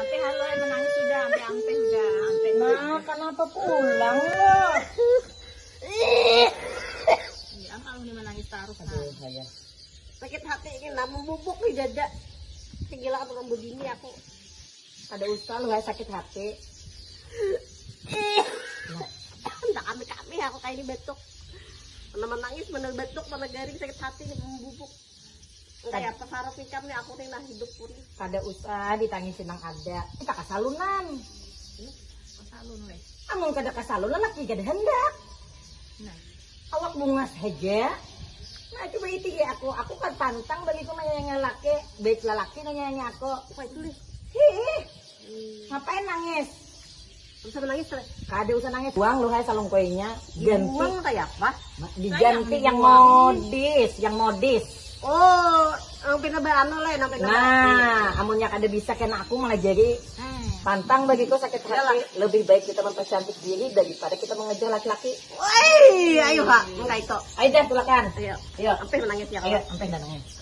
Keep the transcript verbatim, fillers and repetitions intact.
Ampih, halo, eh, menangis sudah, ampih, ampih sudah, ampih. Nah, kenapa pulang lah? Ya, kalau dia menangis taruh, nah. Aduh, saya. Sakit hati ini, nah, membubuk di dada. Gila, aku rambut ini aku. Kada usah lu, hai, sakit hati. Entah kami kami aku kayak ini batuk. Mana menangis, mana batuk, mana garing, sakit hati ini membubuk. Kayak apa sarap ikam nih, aku nih nah hidup pun. Kada usah ditangisi nang ada. Kita kasalunan. Salun weh. Amun kada kasalunan, laki kada hendak. Nah, Awak bungas haja. Nah, coba iti ya aku. Aku kan pantang bagi ku menyayangi laki. Baik lelaki menyayangi aku. Apa itu nih? Hiih. Ngapain nangis? Bisa menangis lah. Kada usah nangis. Buang lu, hai, salungkoinya. Ganti. Buang kayak apa? Nah, diganti yang modis, yang modis. Oh, yang pina baano lah, yang pina Nah, amunnya kada bisa kena aku mengajari. Pantang bagiku sakit hati. Lebih baik kita mempercantik diri daripada kita mengejar laki-laki. Woi, ayo kak, enggak itu. Ayo dah, silakan. Ayo, Ayo. Sampai menangis ya Ayo, kalau. Sampai dah nangis.